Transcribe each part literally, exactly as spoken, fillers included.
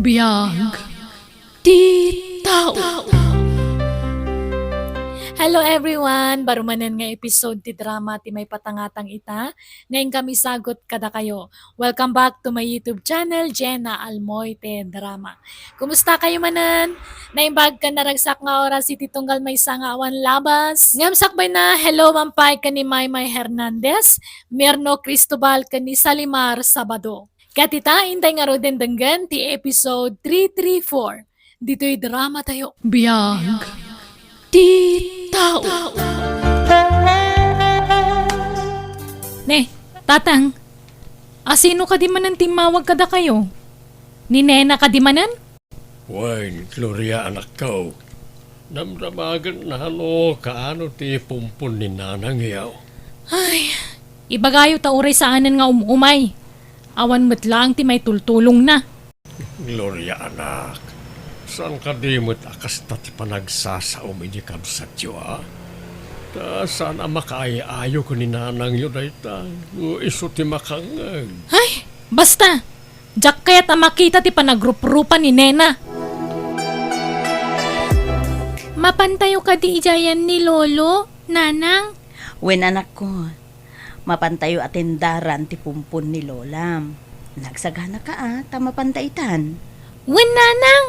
Biag ti tao. Hello everyone! Baro manen nga episode ti drama ti maipatangatang ita nga inkami sagut kadakayo. Welcome back to my YouTube channel, Jenna Almoite Drama. Kumusta kayo manen? Naimbag ken naragsak nga oras iti tunggal maysa nga awan labas. Ngem sakbayna, hello man pay ken ni Maymay Hernandez, Mirno Cristobal ken ni Salimar Sabado. Ket ita, intay ngaruden denggen ti episode three three four ditoy drama tayo. Biag ti tao. Ne, Tatang, asino kadi manen timmawag kadakayo? Ni Nena kadi manen? Wen, Gloria, anakko. Damdamagen nano kaano ti pumpon ni nanangyo. Ay, ibagayo ta uray saanen nga um-umay. Awan met laeng ti maitultulongna. Gloria, anak, saan kadi met a kasta ti panagsasaom idi kabsatyo, a? Ta saan a makaay-ayo ken ni nanangyo dayta, no isu ti makangngeg. Ay, basta! Diak kayat a makita ti panagruprupa ni Nena. Mapantayo kadi idiayen ni Lolo, Nanang? Wen, anakko. Mapantayo a tendaran ti pumpon ni Lolam. Nagsaganaka a, ta mapanta itan. Wen, Nanang!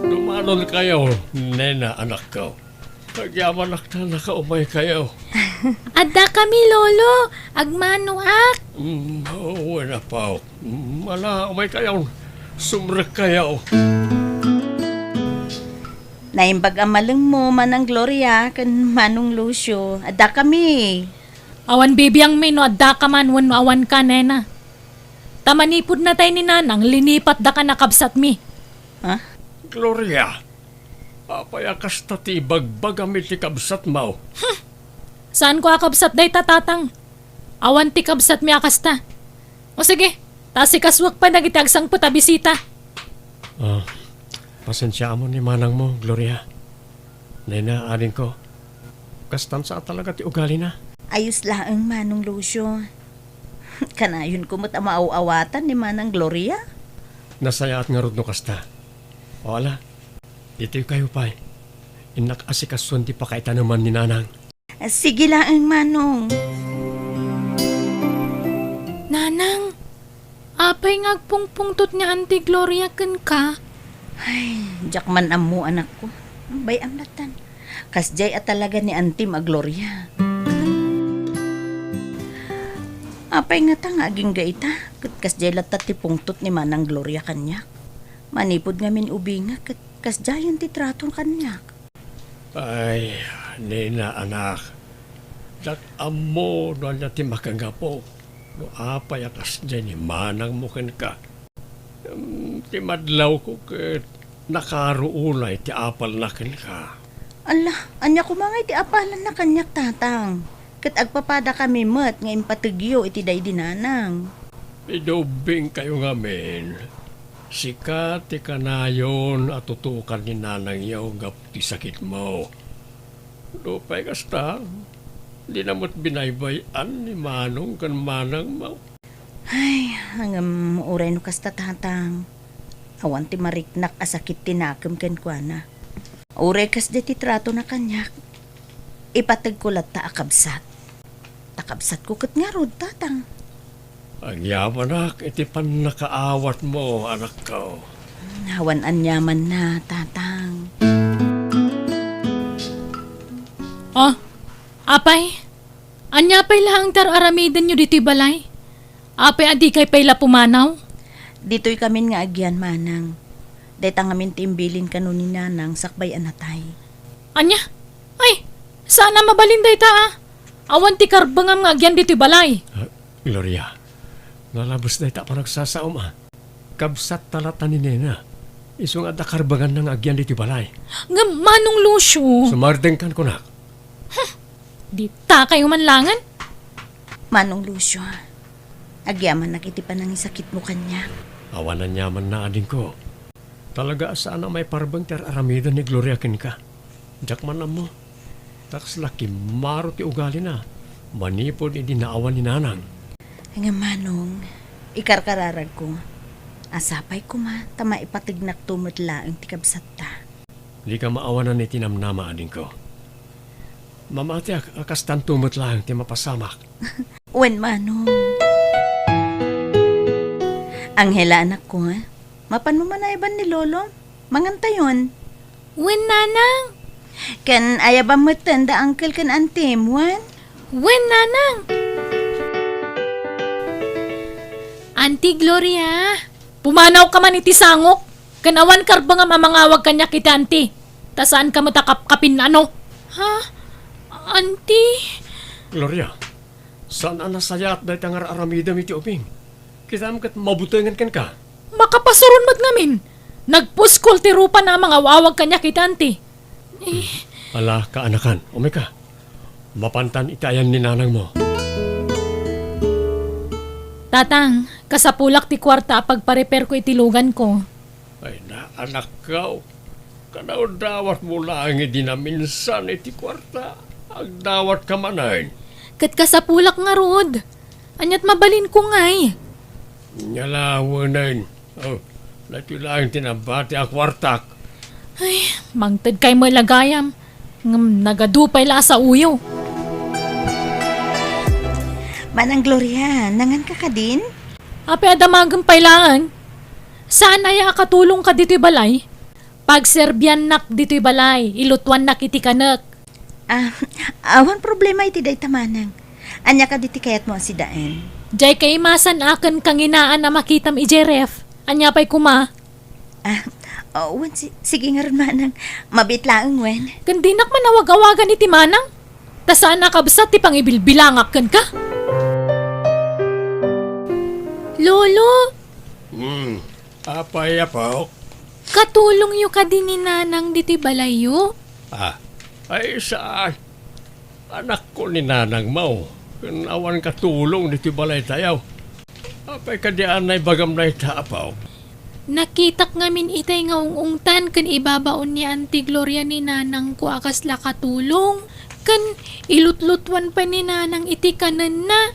Dumanonkayo, Nena, anakko. Agyamanak ta nakaumaykayo. Addakami, Lolo. Agmanoak. Mm, wen, apo. Mm, ala, umaykayo. Sumrekkayo. Naimbag a malengmo, Manang Gloria, ken Manong Lucio. Addakami. Awan bibiangmi no addaka man wenno awanka, Nena. Ta manipud natay ni Nanang, linipatdaka a kabsatmi. Ha? Gloria, apay a kasta ti ibagbagam iti kabsatmo? Hmm. Saanko a kabsat dayta, Tatang. Awan ti kabsatmi a kasta. O sige, ta asikasuak pay dagiti agsangpet a bisita. Ah, pasensiaam ni manangmo, Gloria. Nena, adingko, kastan sa talaga ti ugalina. Ayos laeng, Manong Lucio. Kanayonko met a maaw-awatan ni Manang Gloria. Nasayaat ngarud no kasta. O ala, ditoykayo pay. Innak asikasuen ti pakaitaneman ni Nanang. Sige laeng, Manong. Nanang, apay nga agpungpungtot ni Auntie Gloria kenka? Ay, diak man ammo, anakko. Bay-am lattan. Kasdiay a talaga ni Antim a Gloria. Apay ngata nga agingga ita, ket kasdiay latta ti pungtot ni Manang Gloria kaniak. Manipud ngamin ubingek, ket kasdiayen ti trato kaniak. Ay, Nena, anak, diak ammo no ania ti makanggapu, no apay a kasdiay ni manangmo kenka. Ngem ti madlawko ket nakaro unay ti apalna kenka. Ala, ania koma ngay ti apalanna kaniak, Tatang? Ket agpapadakami met nga impategyo iti daydi Nanang. Idubbingkayo ngamin. Sika ti kanayon a tutukan ni nanangyo gapu ti sakitmo. Nupay kasta, dina met binaybay-an ni manong ken manangmo. Ay, ngem uray no kasta, Tatang. Awan ti mariknak a sakit ti nakem kenkuana. Uray kasdiay ti tratona kaniak, ipategko latta a kabsat. Ta kabsatko ket ngarud, Tatang. Agyamanak iti pannakaawatmo, anakko. Awan aniamanna, Tatang. Oh, apay, ania pay laeng ti ar-aramidenyo ditoy balay? Apay a dikay pay la pumanaw? Ditoykamin nga agian, manang. Dayta ngamin ti imbilin kano ni nanang sakbay a natay. Ania? Ay, saan a mabalin dayta, a. Awan ti karbengam nga agian ditoy balay. Ah, Gloria, nalabes dayta a panagsasaom, a. Kabsatta latta ni Nena. Isu nga adda karbenganna nga agian ditoy balay. Ngem, Manong Lucio. Sumardengkan kunak. Hmm. Dita kayo man langen? Manong Lucio, agyamanak iti panangisakitmo kaniak. Awan aniamanna, adingko. Talaga a saan a maiparbeng ti ar-aramiden ni Gloria kenka. Diak man ammo. Ta kasla kimmaro ti ugalina manipud idi naawan ni nanang. Ngem manong, ikarkararagko. Sapay koma ta maipategnakto met laeng ti kabsatta. Dika maawanan iti namnama, adingko. Mamatiak a kastanto met laeng ti mapasamak. Wen, manong. Angela, anakko, mapanmo man a iban ni lolo? Mangantayon. Wen, nanang. Ken ayabam metten da uncle ken auntie-m, wen? Wen, nanang. Auntie Gloria, pumanawka man iti sangok, ken awan karbengam a mangawag kaniak iti auntie, ta saanka met a kapkapin, ano? Ha? Auntie? Gloria, saan a nasayaat dayta nga ar-aramidem iti ubing. Kitam ket mabutengen kenka. Makapasuron met ngamin. Nagpuskol ti rupana a mangaw-awag kaniak iti auntie. Eh. Ala, kaanakan, umika. Mapantan iti ayan ni nanangmo. Tatang, kasapulak ti kuarta a pagparepairko iti luganko. Ay na, anakko. Kadawdawatmo laeng idi naminsan iti kuarta. Agdawatka manen. Ket kasapulak ngarud. Aniat mabalinko ngay? Nia la, wenen. Oh, daytoy laeng ti nabati a kuartak. Ay, mangted kay met la gayam. Ngem nagadu pay la a saoyo. Manang Gloria, nanganka kadin? Apay a damagem pay laeng? Saan aya a katulongka ditoy balay? Pagserbiannak ditoy balay, ilutuannak iti kanek. Ah, awan problema iti dayta, manang. Ania kadi ti kayatmo a sidaen? Diay kaimasan a ken kanginaan a makitam idiay ref. Ania pay koma? Ah, oh, wen, si-, sige ngarud, manang. Mabiit laeng, wen. Ken dinak man awag-awagan iti manang. Ta saan a kabsat ti pangibilbilangak kenka. Lolo! Hmm, apay, apok? Katulongyo kadi ni nanang ditoy balayyo? Ah, ay, saan? Anakko ni nanangmo, ken awan katulong ditoy balaytayo. Apay kadi a naibagam dayta, apok? Nakitak ngamin itay nga ung-ungtan ken ibabaon ni Auntie Gloria ni nanangko a kasla katulong, ken ilutlutuan pay ni nanang iti kanenna.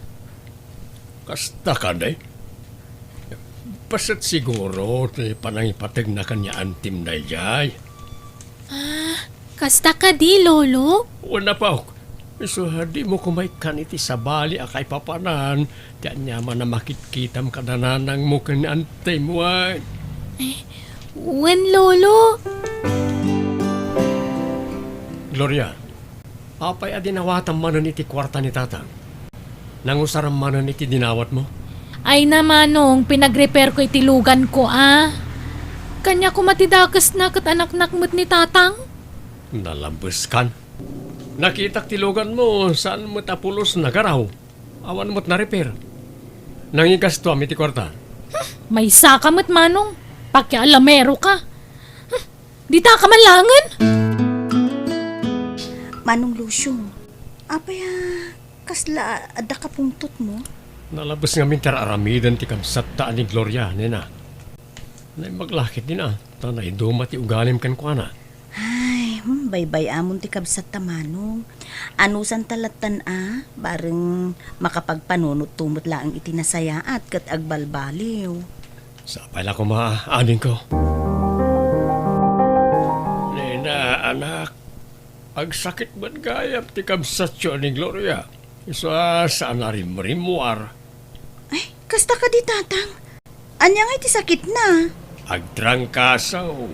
Kasta kadi? Paset siguro ti panangipategna ken ni auntie-m daydiay. Ah, kasta kadi, Lolo? Wen, apok. Isu a dimo koma ikkan iti sabali a kaipapanan ti aniaman a makitkitam kada nanangmo ken ni auntie-m, wen? Eh, wen, Lolo. Gloria, apay a dinawatam manen iti kuarta ni tatang? Nangusaram manen iti dinawatmo? Ay na, manong, pinagrepairko iti luganko, a. Kaniak koma ti dakesna ket anaknak met ni tatang. Nalabeskan. Nakitak ti luganmo, saan met a pulos nagaraw. Awan met narepair. Nangigastoam iti kuarta. Hmm, maysaka met, manong. Pakialameroka. Hmm, ditaka man laengen. Manong Lucio, apay a kasla adda kapungtotmo? Nalabes ngamin ti ar-aramiden ti kabsatta a ni Gloria, nena. Naimbag la ketdin a, ta naiduma ti ugalim kenkuana. Ay, hmm, baybay-amon ti kabsatta, manong. Anusanta lattan a, bareng makapagpanunotto met laeng iti nasayaat ket agbalbaliw. Sapay la koma, adingko. Nena, anak, agsakit met gayam ti kabsatyo a ni Gloria. Isu a saan a rimrimmuar. Ay, kasta kadi, tatang? Ania ngay ti sakitna? Agtrangkaso.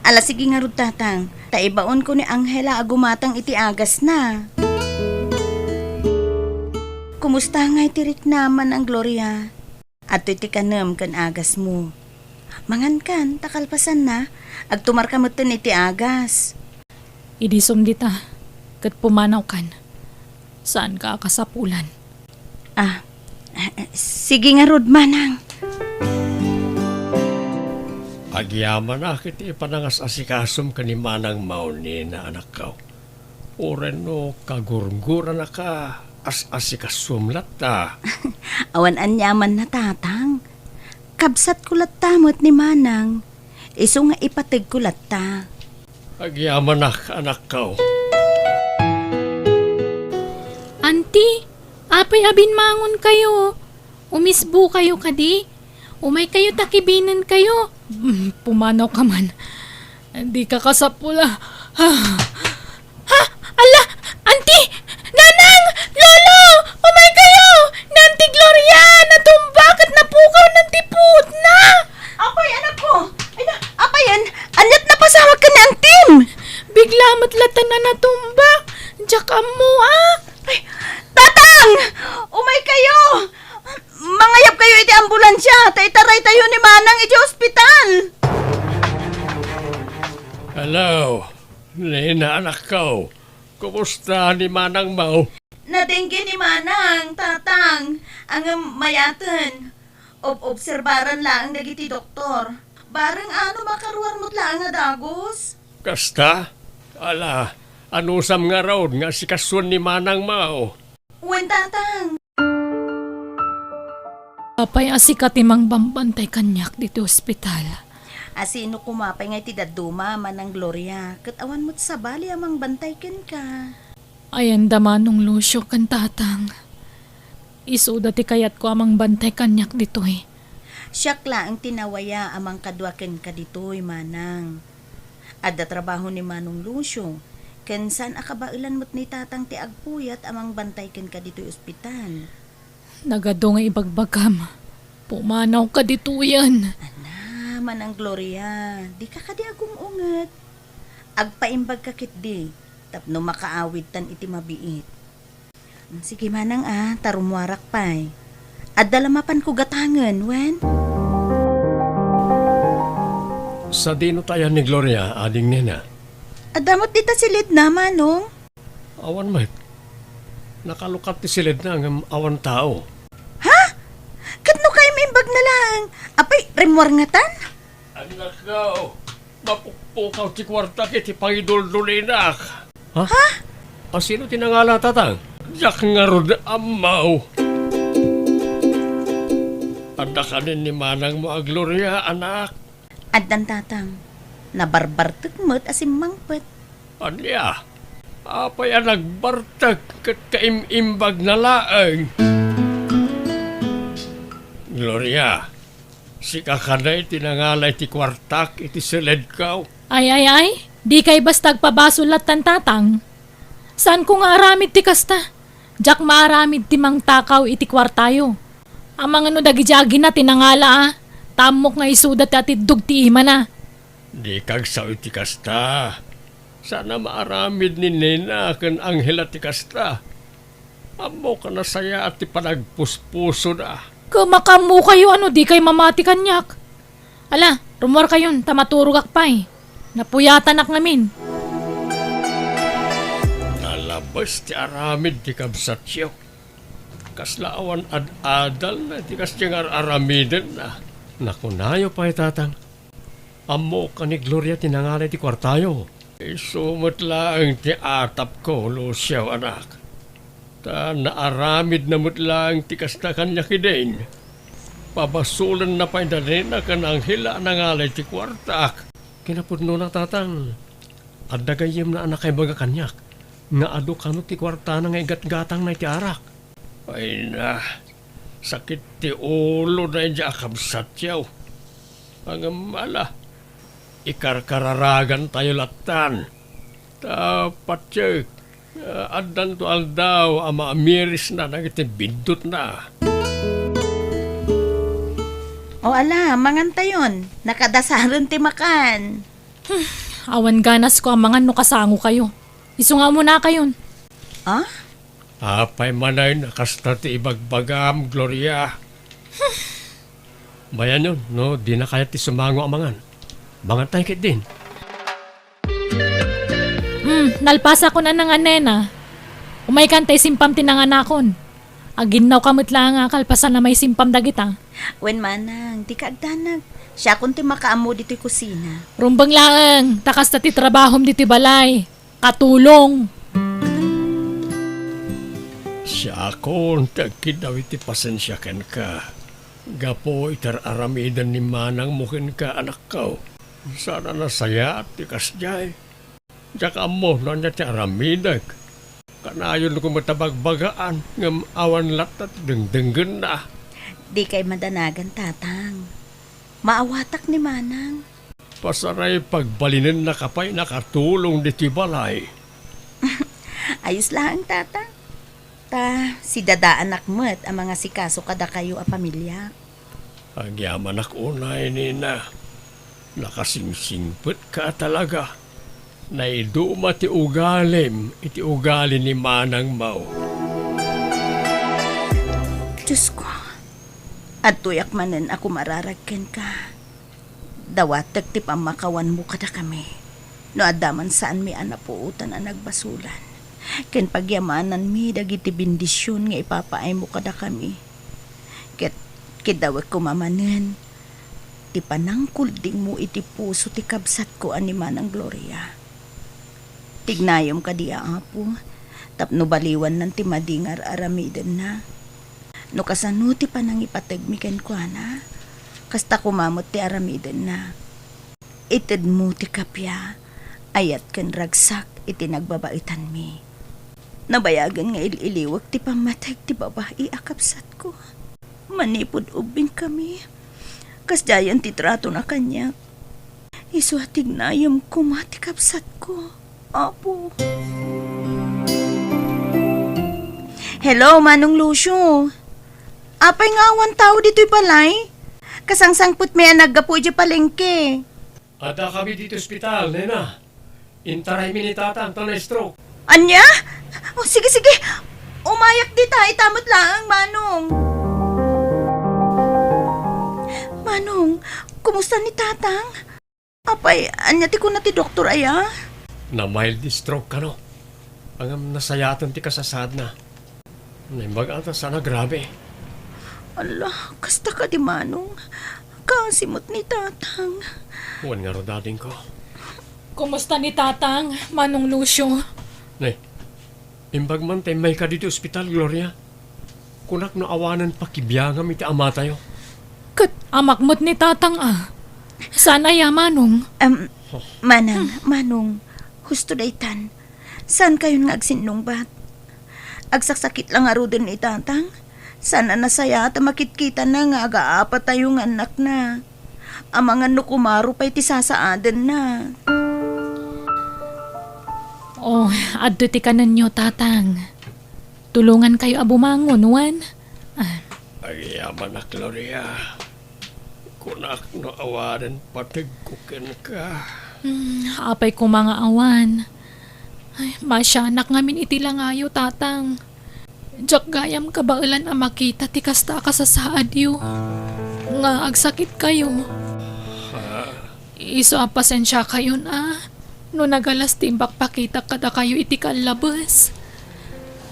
Ala, sige ngarud, tatang. Ta ibaonko ni Angela a gumatang iti agasna. Kumusta ngay ti riknam, Manang Gloria? Adtoy ti kanem ken agasmo. Mangankan, ta kalpasanna, agtumarka metten iti agas. Idi sumdita, ket pumanawkan. Saanka a kasapulan. Ah, eh, eh, sige ngarud, manang. Agyamanak iti panangas-asikasom ken ni manang Mauni, anakko. Uray no kagurguranaka, as-asikasom latta. Awan aniamanna, tatang. Kabsatko latta met ni manang. Isu nga ipategko latta. Agyamanak, anakko. Anti, apay a binmangonkayo? Umisbokayo kadi? Umaykayo ta kibinenkayo. Mm, pumanawka man. Dika kasapul a. Ha? Ha? Ala! Anti! Nanang! Lolo! Umaykayo! Ni Auntie Gloria! Natumba ket napukawnan ti puotna! Apay, anakko? Ay na, apayen? Ania't napasamak ken ni Antim? Bigla met latta a natumba. Diak ammo a. Ay, Tatang! Umaykayo! Mangayabkayo iti ambulansia ta itaraytayo ni Manang iti ospital. Hello, Nena, anakko. Kumusta ni Manangmo? Nadengge ni Manang, Tatang. Ngem mayaten. Ob-obserbaran laeng dagiti doktor. Bareng a no makaruar met laeng a dagus. Kasta? Ala, anusam ngarud nga asikasuan ni Manangmo? Wen, Tatang. Apay a sika ti mangbambantay kaniak ditoy ospital? A sino koma pay nga iti dadduma, Manang Gloria, ket awan met sabali a mangbantay kenka? Ayan da Manong Lucio ken Tatang. Isuda ti kayatko a mangbantay kaniak ditoy. Siak laeng ti nawaya a mangkadua kenka ditoy, Manang. Adda trabaho ni Manong Lucio, ken saan a kabaelan met ni Tatang ti agpuyat a mangbantay kenka ditoy ospital. Nagadu nga ibagbagam, pumanawka ditoyen. Ana, Manang Gloria, dika kadi agum-unget. Agpaimbagka ketdi tapno makaawidtan iti mabiit. Sige, Manang, a, ta rummuarak pay. Adda la mapanko gatangen, wen? Sadino tayan ni Gloria, ading Nena? Adda met dita silidna, Manong. Awan met. Nakalukat ti silidna ngem awan tao. Ha? Ket no kaimimbaga laeng, apay, rimmuar ngatan? Anakko, mapukpukaw ti kuartak iti pangiduldulinak. Ha? Ha? A sino ti nangala, Tatang? Diak ngarud ammo. Adda kanin ni Manangmo a Gloria, anak? Addan, Tatang. Nabarbartek met a simmangpet. Ania? Apay a nagbartek ket kaim-imbagna laeng? Gloria, sika kadi ti nangala iti kuartak iti siledko? Ay, ay, ay, dikay basta agpabasol lattan, Tatang. Saanko nga aramid ti kasta. Diak maaramid ti mangtakaw iti kuartayo. Amangan no dagiti agina ti nangala a, ta ammok nga isuda ti atiddog ti imana. Dika agsao iti kasta. Saan a maaramid ni Nena ken Angela ti kasta. Ammok a nasayaat ti panagpuspusoda. Ket makaammokayo a no dikay mamati kaniak. Ala, rummuarkayon ta maturogak pay. Napuyatanak ngamin. Nalabes ti aramid ti kabsatyo. Kasla awan ad-adalna ti kasdiay nga ar-aramidenna. Nakunayo pay, Tatang. Ammok a ni Gloria ti nangala iti kuartayo. Isu met laeng ti atapko, Lucio, anak. Ta naaramidna met laeng ti kasta kaniak idin. Pabasolenna pay da Nena ken Angela a nangala iti kuartak. Kinapudnona, Tatang, adda gayyemna a nakaibaga kaniak nga adu kano ti kuartana nga igatgatangna iti arak. Ay na, sakit ti ulo daydiay a kabsatyo. Ngem ala, ikarkararagantayo lattan. Ta patiek, ah, addanto aldaw a maamirisna dagiti biddutna. O ala, mangantayon. Nakadasaren ti makan. Hmm, awan ganasko a mangan no kasangokayo. Isu nga umunakayon. Ah? Apay manen a kasta ti ibagbagam, Gloria? Bayanyon, no dina kayat ti sumango a mangan. Mangantayo ketdin. Hmm, nalpasakon a nangan, Nena. Umaykan ta isimpam ti nanganakon. Aginnawka met laeng a kalpasan a maisimpam dagita. Wen, Manang, dika agdanag. Siakon ti makaammo ditoy kusina. Rumbeng laeng, ta kasta ti trabahom ditoy balay. Katulong. Siakon ti agkiddaw iti pasensia kenka. Gapu iti ar-aramiden ni manangmo kenka, anakko. Saan a nasayaat ti kasdiay. Diak ammo no ania ti aramidek. Kanayonko met a bagbagaan, ngem awan latta ti dengdenggenna. Dikay madanagan, Tatang. Maawatak ni Manang. Pasaray pagbalinennaka pay nakatulong ditoy balay. Ayos laeng, Tatang. Ta, sidadaanak met a mangasikaso kadakayo a pamilya. Agyamanak unay, Nina. Nakasingsingpetka talaga. Naiduma ti ugalim iti ugali ni Manang Mao. Diosko, adtoyak manen a kumararag kenka. Dawatek ti pammakawanmo kadakami. No adda man saanmi a napuotan a nagbasolan, ken pagyamananmi dagiti bendision nga ipapaaymo kadakami. Ket kiddawek koma manen ti panangkuldingmo iti puso ti kabsatko a ni Manang Gloria. Tignayem kadi a Apo, tapno baliwannan ti madi nga ar-aramidenna. No kasano ti panangipategmi kenkuana, kasta koma met ti aramidenna. Itedmo ti kappia, ayat ken ragsak iti nagbabaetanmi. Nabayagen nga il-iliwek ti pammateg ti babai a kabsatko. Manipud ubbingkami, kasdiayen ti tratona kaniak. Isu a tignayem koma ti kabsatko, Apo. Hello, Manong Lucio. Apay nga awan tao ditoy balay? Kasangsangpetmi a naggapu idiay palengke. Adda kami ditoy ospital, nena. Intaraymi ni Tatang ta na-stroke. Ania? O, sige, sige. Umayak dita, ita met laeng, Manong. Manong, kumusta ni Tatang? Apay, ania ti kuna ti doktor aya? Na-mild stroke kano. Ngem nasayaten ti kasasaadna. Naimbag a ta saan a grabe. Ala, kasta kadi, Manong. Kaasi met ni Tatang. Wen ngarud, adingko. Kumusta ni Tatang, Manong Lucio? Ne, imbag man ta immayka ditoy ospital, Gloria. Kunak no awanen pakibiangam iti amatayo. Ket amak met ni Tatang a. Saan aya, Manong? Em, Manang, Manong, husto daytan. Saankayon nga agsinnungbat? Agsaksakit la ngaruden ni Tatang. Saan a nasayaat a makitkitana nga agaapatayo nga annakna. Amangan no kumaro pay ti sasaadenna. Oh, adto ti kanenyo, Tatang. Tulongankayo a bumangon, wen? Ah. Agyamanak, Gloria. Kunak no awanen pategko kenka. Hmm, apay koma nga awan. Ay, masianak ngamin iti langayo, Tatang. Diak gayam kabaelan a makita ti kasta a kasasaadyo nga agsakitkayo. Ha? Isu a pasensiakayon a no nagalas ti impakpakitak kadakayo iti kallabes.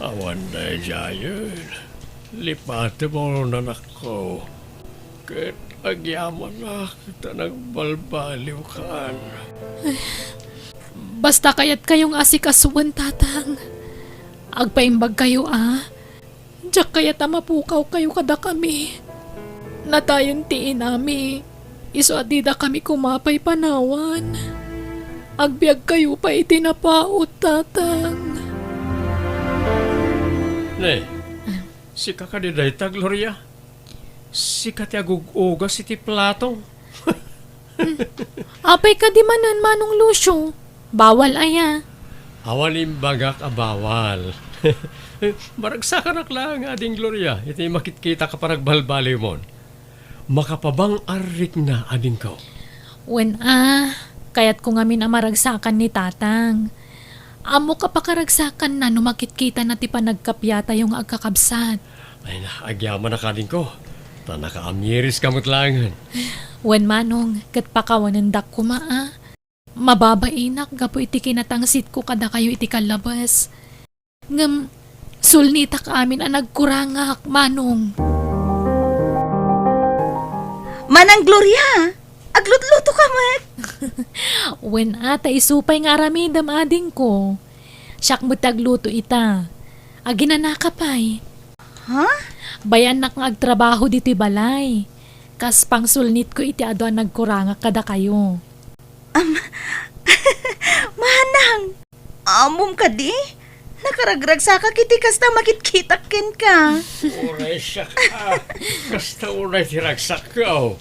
Awan daydiayen. Lipatem, nanakko. Ket agyamanak ta nagbalbaliwkan. Basta kayatkayo nga asikasuen, Tatang. Agpaimbagkayo a diak kayat a mapukawkayo kadakami. Natayen ti inami, isu a didakami koma pay panawan. Agbiagkayo pay iti napaut, Tatang. Ne, sika kadi dayta, Gloria? Sika ti agug-ugas iti plato. Apay kadi manen, Manong Lucio? Bawal aya? Awan imbagak a bawal. Maragsakanak laeng, Ading Gloria, iti makitkitaka a panagbalbaliwmon. Makapabang-arrikna, adingko. Wen a, kayatko ngamin a maragsakan ni Tatang. Ammok a pakaragsakanna no makitkitana ti panagkappiatayo nga agkakabsat. Ay na, agyamanak, adingko. Ta nakaamiriska met laengen. Wen, Manong, ket pakawanendak koma a. Mababainak gapu iti kinatangsitko kadakayo iti kallabes. Ngem, sulnitak amin a nagkurangak, Manong. Manang Gloria, aglutluto ka met? Wen a, ta isu pay nga aramidem, adingko. Siak met ti agluto ita. Aginanaka pay. Ha? Bayannak nga agtrabaho ditoy balay. Kas pangsulnitko iti adu a nagkurangak kadakayo. Am, Manang, ammom kadi? Nakaragragsakak iti kasta makitkitak kenka. Uray siak, ah, kasta unay ti ragsakko.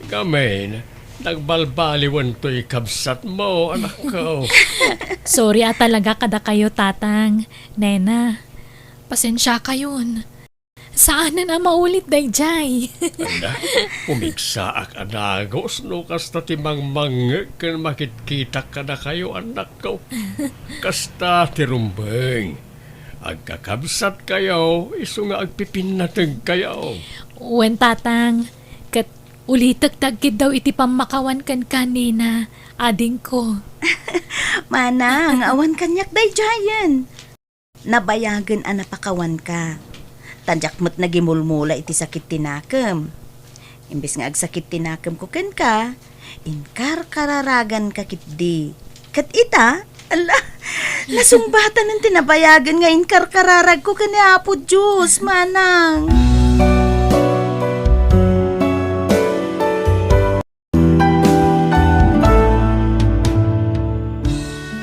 Ngamin, nagbalbaliwen toy kabsatmo, anakko. Sorry a talaga kadakayo, Tatang. Nena, pasensiakayon. Saanen a maulit daydiay. Ala, pumigsaak a dagus no kasta ti mangmangngeg ken makitkitak kadakayo, annakko. Kasta ti rumbeng. Agkakabsatkayo, isu nga agpipinnategkayo. Wen, Tatang, ket ulitek ti agkiddaw iti pammakawan kenka, Nena, adingko. Manang, awan kaniak daydiayen. Nabayagen a napakawanka. Ta diak met nagimulmula iti sakit ti nakem. Imbes nga agsakit ti nakemko kenka, inkarkararaganka ketdi. Ket ita, ala, nasungbatanen ti nabayagen nga inkarkararagko ken ni Apo Dios, manang.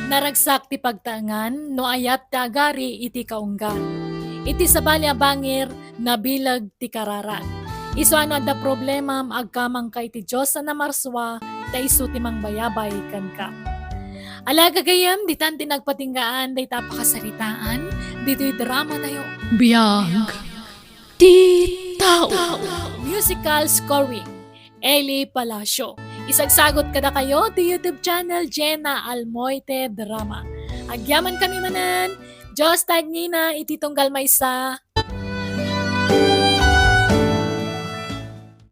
Naragsak ti pagtaengan no ayat ti agari iti kaunggan. Iti sabali a bangir, nabileg ti kararag. Isu a no adda problemam, agkamangka iti Dios a namarsua, ta isu ti mangbayabay kenka. Ala, gagayyem, ditan ti nagpatinggaan dayta a pakasaritaan ditoy drama tayo. Biag ti tao. Musical scoring, Eli Palacio. Isagsagot kadakayo ti YouTube channel Jenna Almoite Drama. Agyaman kami manen, Dios ti agnina iti tunggal maysa.